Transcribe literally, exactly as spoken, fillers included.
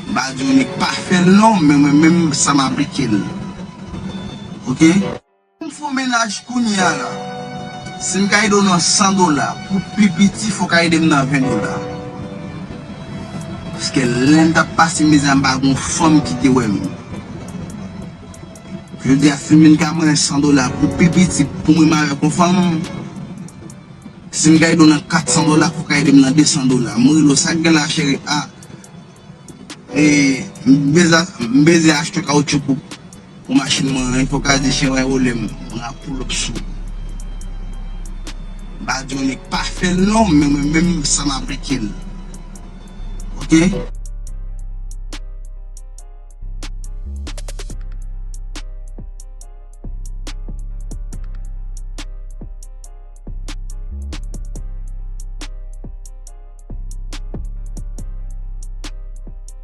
M pa di w nèg pa fè l non, men mwen menm sa m aplike l. Oke? M fè w mennaj kounye a la. Si m ka ede w nan san dola, pou pi piti, fò w ka ede m nan ven dola. Paske lè m t ap pase mizè a, m pa gen yon fanm ki te wè m. Jodi a, si m vin ka mande san dola pou pi piti, pou mwen avèk yon fanm, si m ka ede w nan kat san dola, fò w ka ede m nan de san dola. M rele w, sa k gen la, cheri? A, e, m bezwen, m bezwen achte kawotchou pou, pou machin mwen an. Fò w ka di cheri, wole m, mwen ap pull up sou. M pa di w nèg pa fè l non, men mwen menm sa m aplike l. Oke?